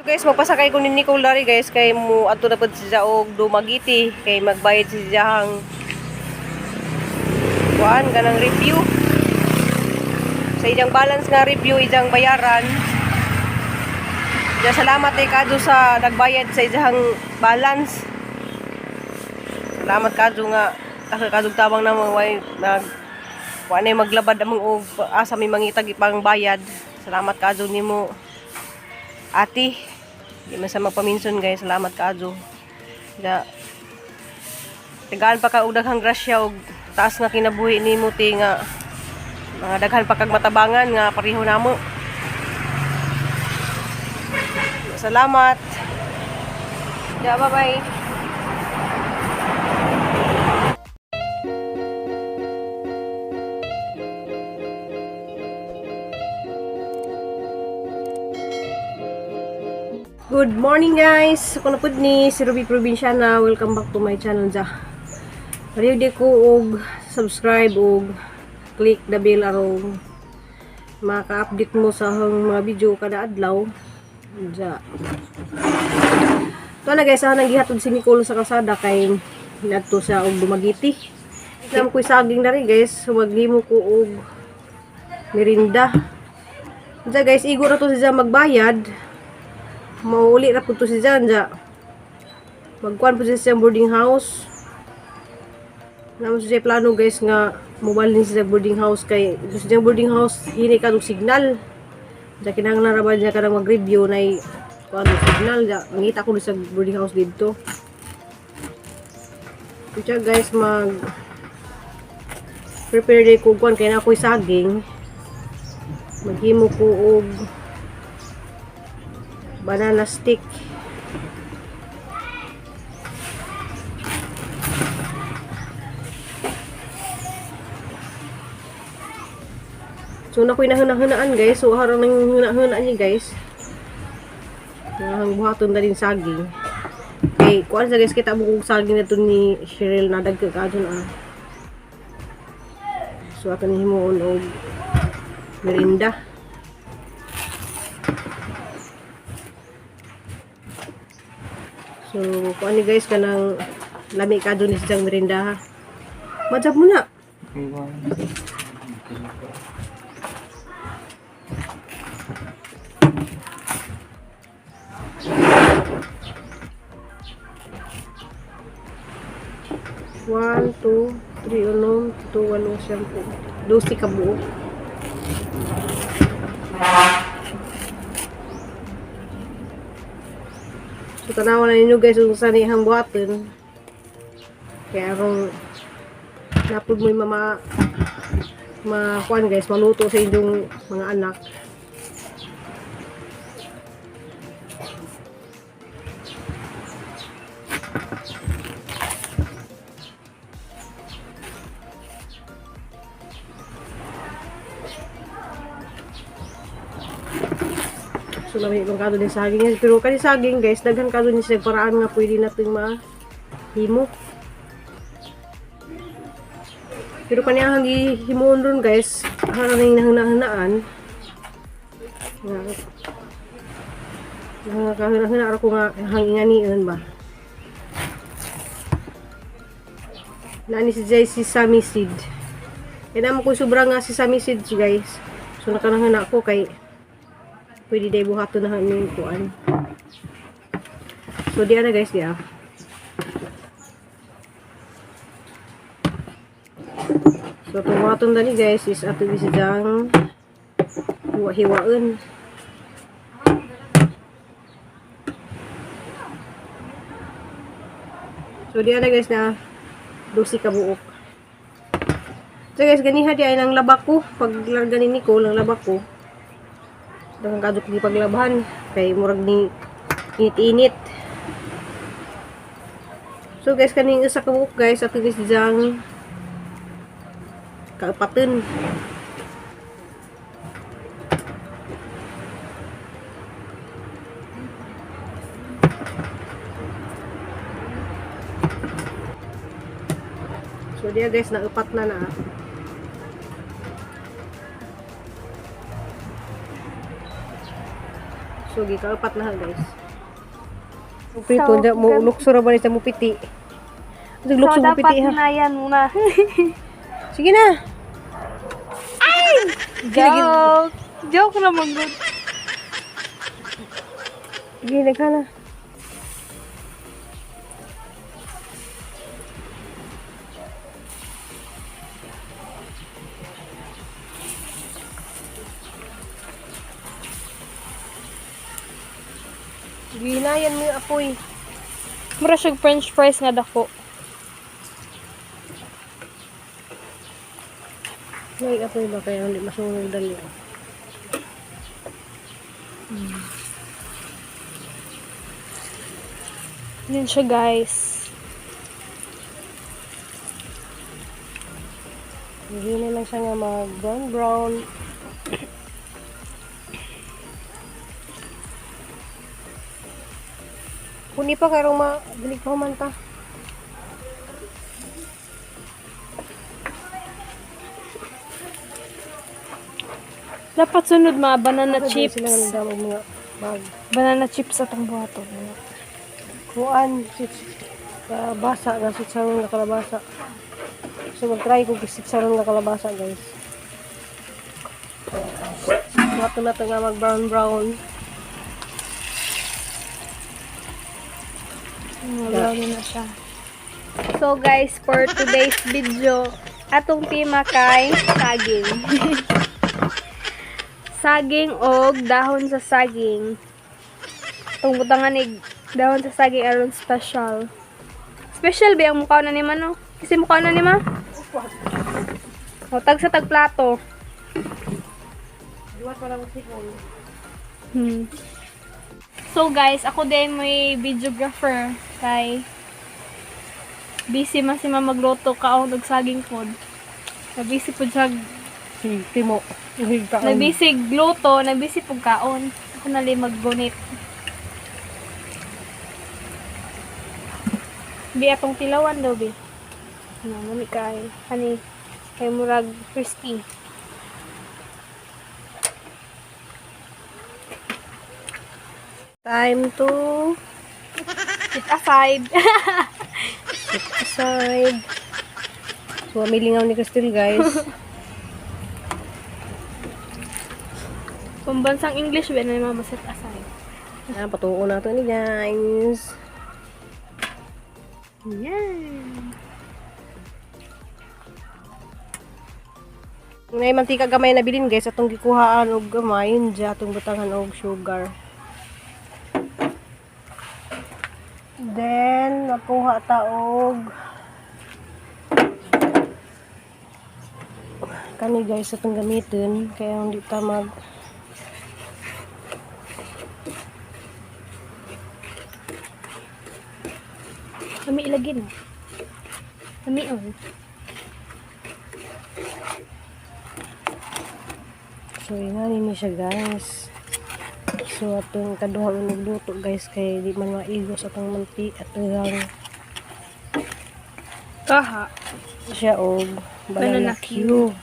Guys, magpasakay ko ni Nicole dari, guys, kay mo adto na pud siya og Dumaguete kay magbayad si siyang kuan kanang review. Sa iyang balance nga review iyang bayaran. Ja, salamat kay kadto sa nagbayad sa iyang balance. Salamat kadto nga kadto tabang na mo way nag kuan ay maglabad among og asa may mangitag ipang bayad. Salamat kadto nimo, ate. Di man sa magpaminson, guys. Salamat kadto. Ja, tagaan pa ka og daghang grasya og taas nga kinabuhi nimo, ti, nga mga daghan pa kag matabangan nga pareho namo. Salamat. Ja, bye-bye. Good morning, guys! Ako na pud ni si Ruby Provinciana. Welcome back to my channel ja. Pareho di ko og subscribe og click the bell aron maka-update mo sa akong mga video kada adlaw. Ja. Ito na, guys, nang gihatod si Nicole sa kalsada kay nadto siya og Dumaguete. Nam ko'y saging na rin, guys, so maghimo ko og merinda. Ja guys, igo ra to siya magbayad. Mauli ra pud to si Jan ja. Magkuan po siya sa boarding house. Namo siya plano, guys, nga mobalhin siya sa boarding house kay ito siya boarding house hini ka og signal. Ja, kinahanglan ra ba niya kanang mag-review na kuan og signal ja. Mangita ko sa boarding house didto. Siya, guys, mag prepare day ko kuan kay na ako'y saging. Maghimo ko og banana stick. So na ko'y nahuna-hunaan, guys. So harang nang huna-hunaan niya, guys. Nahang buhaton na din saging. Kay kuan sa, guys, kita mo kung saging na to ni Cheryl na dagko ka ah. So ato ni himuon og merinda. So kuan ni, guys, kanang lami ka ni siyang merinda ha. Majab mo na. One, two, three, unom, two, walo, siyam, 12 ka buo. So, tanawa na ninyo, guys, kung saan iyang buhatin. Kaya kung napod mo yung mama, makuan, guys, maluto sa inyong mga anak. So, lami ibang kado din saging yan. Pero kani saging, guys, daghan kado ni siya paraan nga pwede nating mahimo. Pero kani ang gihimuon ron, guys, harang na yung nahuna-hunaan. Nga nga kahuna-huna ko nga hanginganion ba. Nani si Jay sesame seed. Kaya naman ko sobra nga sesame seeds, guys. So nakanahuna ko kay pwede day buhaton na yung kuan. So diya na, guys, diya. So itong buhaton dani, guys, is ato siyang hiwa-hiwaon. So diya na, guys, na 12 ka buok. So guys, ganiha di ay nang laba ko. Pag larga ni Nicole, ang laba ko. Daghang kadto ko gipaglabahan kay murag ni init-init. So guys, kaning usa ka buok, guys, ato guys diyang kaapaten. So diya, guys, naupat na na. So So gikaapat na ha, guys. So, prito, so, mo lukso ra ba ni sa mo piti? So, lukso So, mo dapat piti ha. hinayan muna. Sige na. Joke! Joke naman good. Sige, naghala. Ginayan mo yung apoy. Mura siya french fries nga dako. May apoy ba kaya hindi masunog dali? Yun siya, guys. Hihina lang siya nga mag brown brown. Kuni pa karong ma dili pa humanta. Dapat sunod mga banana Sila chips. nga nagdamag mga bag. Banana chips atong buhaton. Kuan basa nga sitsaron nga kalabasa. So mag-try ko sitsaron nga kalabasa, guys. Wato na to nga mag brown brown. Brown na siya. So guys, for today's video, atong tema kay saging. Saging og dahon sa saging. Itong butangan ni dahon sa saging aron special. Special ba ang mukha na ni ma, no? Kasi mukha na ni ma? O, tag sa tag plato. Duwat pa lang sikon. So guys, ako din may videographer kay busy man si mama magluto kaon og saging pod. Nabisi pud siya, Si Timo. Uhig ka. Nabisi gluto, nabisi pud kaon. Ako na lang maggunit. Bi atong tilawan daw bi. Ano, mami kay ani kay murag crispy. Time to Sit aside. set aside. So, milingaw ni Crystal, guys. Pambansang English ba na mama set aside. Ah, patuo na to ni guys. Yan. Kung may mantika gamay na bilin, guys, atong gikuhaan og gamay, diya atong butangan og sugar. Then, makuha ta og kani, guys, atong gamitin kaya hindi ta mag Kami ilagin. Kami on. So, ingani ni siya, guys. So, atong kaduha nga nagluto, guys, kay di man maigos atong manti at ang Kaha. siya og banana Banana cue.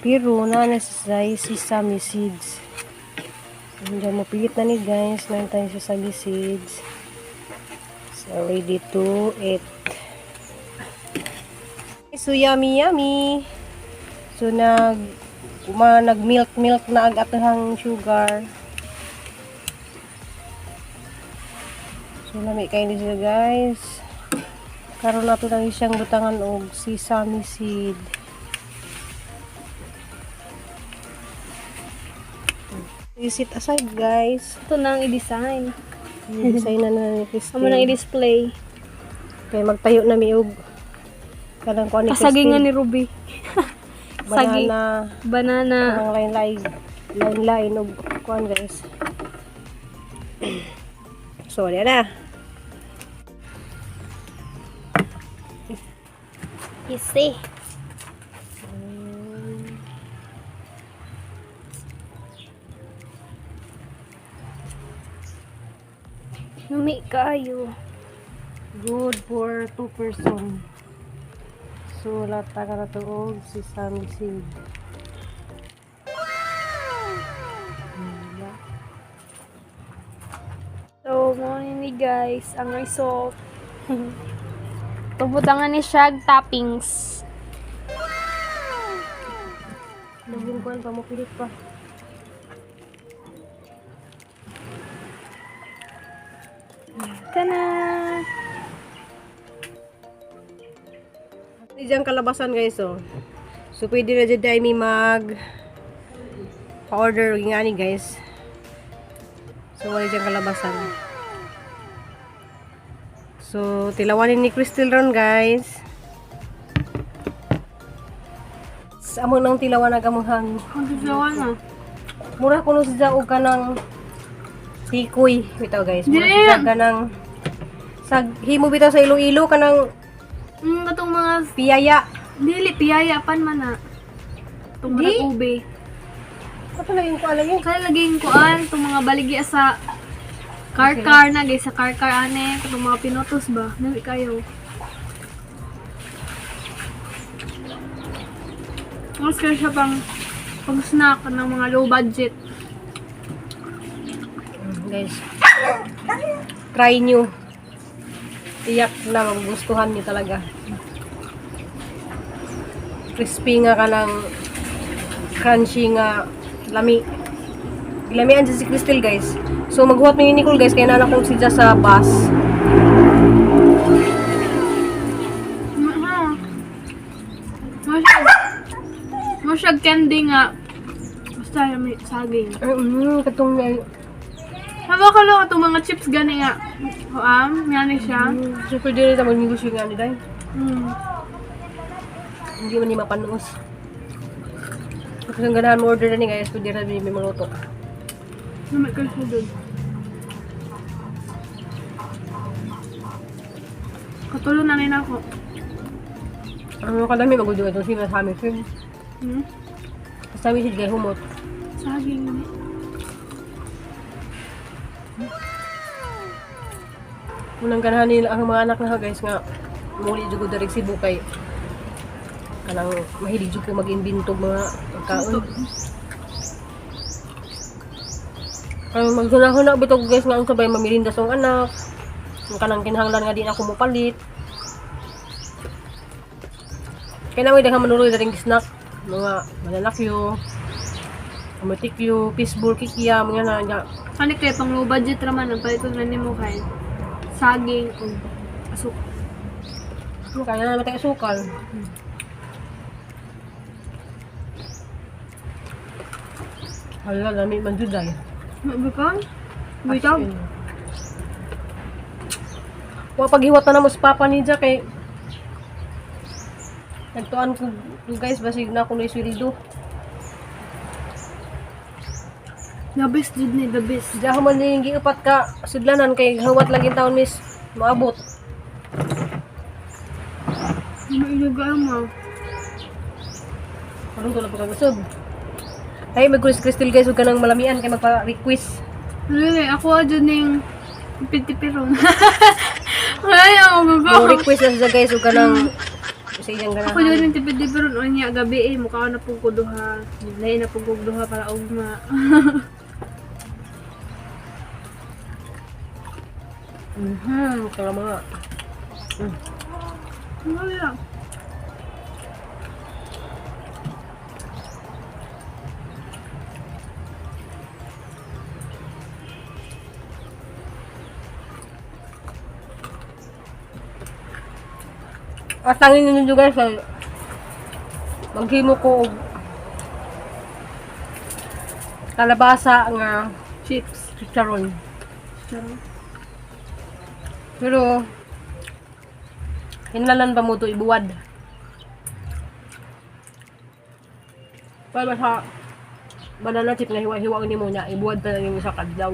Pero na nasa sesame seeds. Hindi mo pilit na ni guys, na tayo sesame seeds. So ready to eat. So yummy yummy. So nag milk milk na ag atahang sugar. So lami kay ni siya, guys. Karon nato lang siyang butangan og sesame seed. You sit aside, guys. Ito na ang i-design. I-design na na ni Christine. Amo nang i-display. Kay magtayo na mi og kanang kuan ni Pasaging nga Christine. ni Ruby. Saging. Banana, Banana. kanang line line line line og kuan, guys. So, wala na. Easy. Lumi kaayo. Good for two person. So, lata ka na to og sesame seed. Diba? Ni guys, ang result. Tubutangan ni siya toppings. Nabungkuan pa mo pilit pa. Tana! Di diyang kalabasan guys oh. So pwede na dyan tayo may mag pa-order og ingani guys. So wala diyang kalabasan. So tilawanin ni Crystal ron guys. Sa among nang tilawan ang among hang. Ang tilawan na. Mura kuno siya og kanang tikoy bitaw guys. Mura Dili. siya kanang sa himo bitaw sa Iloilo kanang Katong mga piyaya. dili piyaya pan man na. Itong Di. mga ube. Ano lagi ko alam yun? Kaya laging kuan itong mga baligya sa car-car na guys, sa car-car ane, itong mga pinotos ba? Nami kayo. Mas kaya siya pang pang snack ng mga low budget. Guys, try nyo. Tiyak na magugustuhan nyo talaga. Crispy nga ka ng crunchy nga lami. Lamian siya si Crystal guys. So maghuwat mi ni Nicole guys kaya nanak ko siya sa bus. Masyag candy nga. Basta yung may saging. Ay, katong Haba ka lang itong mga chips gani nga. Huam, nga ni siya. So pwede rin tayo magnegosyo nga ni Day. Hindi man ni mapanuos. Kung ang ganahan mo order na ni guys, pwede rin may maluto. Namay ka siya dun. Katulong na rin ako. Ano kadami magudo itong sila sa amin. Hmm? Sa amin siya humot. Saging ni. Unang ganahan nila ang mga anak na guys nga muli jud ko diri Cebu kay kanang mahilig jud ko mag-imbento og mga pagkaon. Kay maghunahuna bitog guys nga unsa bay mamirinda sa akong anak. Ang kanang kinahanglan nga di na ako mopalit. Kaya na may daghang manuroy daring snack, mga bananakyo, amutikyo, fishball, kikiam, mga na nga. Ano kay pang low budget raman ang palito na nimo kay saging o asuk. Ano, kaya na naman tayo asukal. Hala, dami man jud ay. Bukang? Bitaw? Wa paghiwat na namo sa papa ni Jack kay nagtuan ko guys basig na ako ni sweldo. The best jud ni, the best. Diya man din giupat ka sudlanan kay hawat lagi taon miss maabot. Mailugaan mo. Karon to lang pagkagusog. Ay mag Crystal guys ug kanang malamian kay magpa-request. Really, ako jud ning pitipiron. Ay, ako Mo request na siya guys ug kanang sa iyang Ako ganahan. jud ning tipid-tipiron unya gabi eh mukha na pug ko duha. Lain na pug ko duha para ugma. Kala mga. Wala. Atangin ninyo guys kay maghimo ko og kalabasa nga Chips. chicharon. Charot. Pero hinlalan pa mo to ibuwad. Para sa banana chip nga hiwa-hiwa ni mo niya, ibuwad pa lang yung sa kadlaw.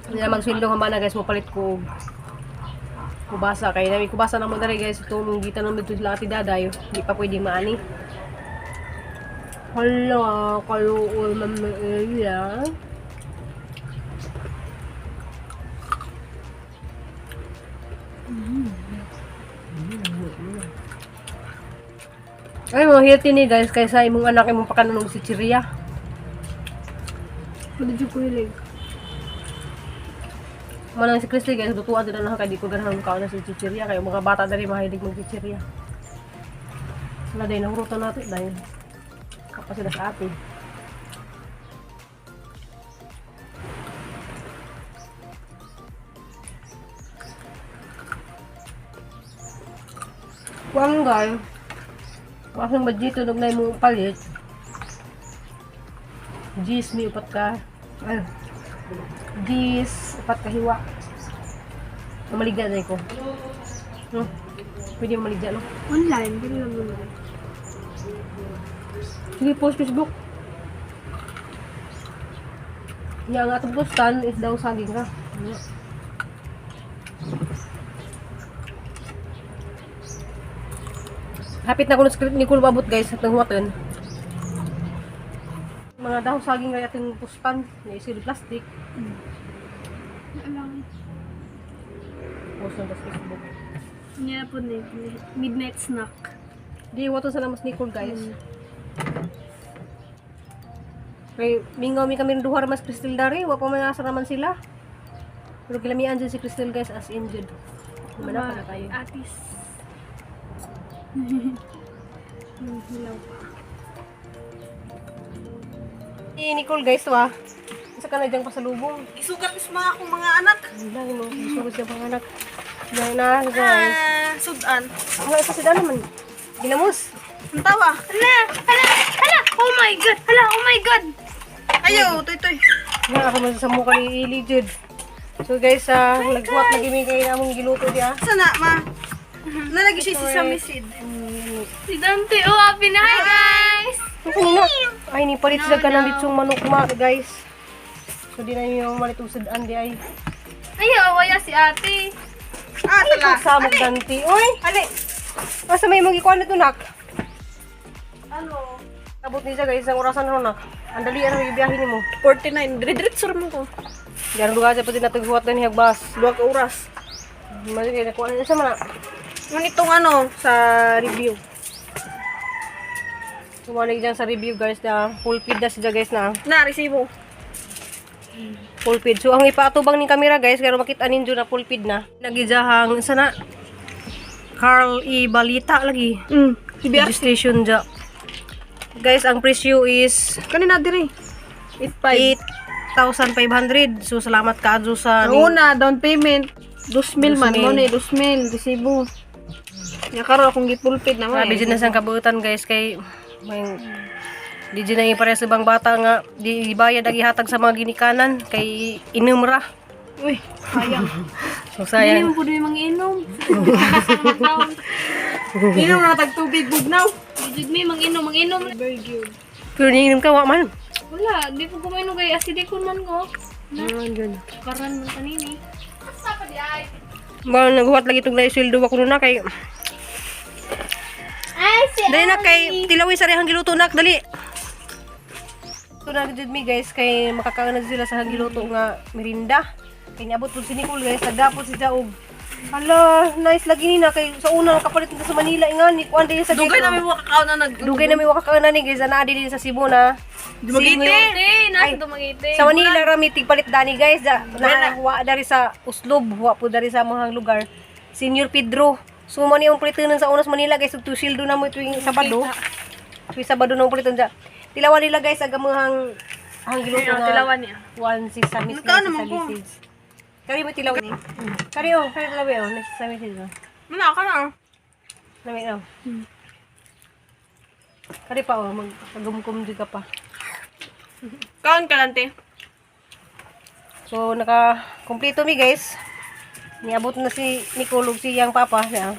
Hindi naman sweldo nga mana guys, mopalit ko og kubasa kay nami kubasa na mo diri guys ito mong gitan ng dito sila ati daday hindi pa pwede maani. Hala, kaluoy Mama Ella. Ay, mga healthy ni guys, kaysa imong anak imong pakanon og si chichirya. Wala dyan ko hilig. Manang si Christy guys, lutuan din na kay di ko ganahan kaon na si chichirya kay mga bata dali mahilig mag chichirya. Wala dahil nahurutan natin dahil kapa sila sa atin. Kuang guys, kuang budget tunog na imong palit. Gis mi upat ka. Ay, gis upat ka hiwa. Mamaligya na ko. No? Pwede mamaligya, no? Online, pwede lang online. Sige, post Facebook. Nga ang atong postan is daw saging ka. Nga. Hapit na ko ng script ni Kulbabot guys at nanghuwatin. Mga daw saging ay ating postan. Nga isil plastic. Alam. Post na sa Facebook. Niya po na midnight snack. Di, wato sa namas ni Nicole guys. Kay mingaw mi kami duha ra mas Crystal dari, wa pa man asa naman sila. Pero gilamian dyan si Crystal guys as in jud. Mana pa na tayo. Atis. Hilaw pa. Si Nicole guys wa. Isa ka na diyang pasalubong. Isugat ko sa mga akong mga anak. Wala no, gusto siya mga anak. Diyan na guys. Ah, sudan. Ang isa sila naman. Ginamos. Ang tawa. Hala! Hala! Hala! Oh my God! Hala! Oh my God! Ayaw, toy toy. Nga ako man sa mukha ni Ili jud. So guys, naghuwat na gimi kay among giluto diya. Sana ma. Nalagi siya si Samisid. Si Dante! Oh, happy na! Hi guys! Ano na? Ay, ni palit sila ka ng litsong manok ma, guys. So, di na yung malit og sudan di ay. Ay, awaya si ate. Ah, tala. Samok danti. Uy! Ali. Asa may magikuan nito nak? Ano? Abot ni siya guys, ang orasan ron nak. Ang dali ano yung biyahe nimo. 49. Dire-diretso ra mo ko. Diyan lugar siya pati nataghuwat na niya bus. 2 ka oras. Mali kay nakuha na sa mana. Ngunit tong ano sa review. Sumalig dyan sa review guys na full feed na siya guys na. Na, resibo. Full feed. So ang ipaatubang ni camera guys, pero makita ninyo na full feed na. Nagijahang sana Carl E. Balita lagi. Registration dya. Guys, ang presyo is Kanina dire. 8.5. 8,500. So, salamat ka sa Ang una, down payment. 2,000 man. 2,000. Mo ni 2,000. Resibo. Nya karon akong gipulpit na mo. Grabe dyan na siyang kabuutan guys kay may di dyan na yung parehas ibang bata nga di bayad ang ihatag sa mga ginikanan kay inom ra. Uy, sayang. So sayang. Hindi mo po din manginom. Inom na tag tubig bugnaw. Jud mi manginom, manginom. Very good. Pero niinom ka wa man. Wala, di po kumainom kay acidic ko man ko. Ano dyan? Karan man kanini. Ba naghuwat lagi itong naisweldo ako na kay Ay, si Dali na kay tilawi sa rehang giluto nak dali. Ito na jud mi guys kay makakaon na sila sa giluto nga merinda. Kay niabot pud si Nicole guys, nagdapot si Jaog. Hala, nice lagi ni na kay sa una nakapalit nito sa Manila ingan ni kuan din sa Dugay na may makakaon na nag Dugay na may wakakaon na ni guys, ana din sa Cebu na. Dumaguete. Ate, nasa Dumaguete. Sa Manila rami tigpalit dani guys, da, na wa dari sa Uslob, wa po dari sa mga lugar. Senior Pedro. So mo ni ang palitunan sa unas Manila guys, ug tusildo na mo tuwing Sabado. Tuwing Sabado na mo palitan dya. Tilawan nila guys ang gamahang ang giluto nga. Tilawan niya. 1 6 sa mis Magkano man ko? Kari mo tilawan ni. Kari oh, kari tilawi oh, next sa mis oh. Mana ka na. Lami oh. Kari pa oh, mag pagumkum di ka pa. Kaon ka lang te. So, naka-kompleto mi guys. Niabot na si Nicole ug si iyang papa. Na.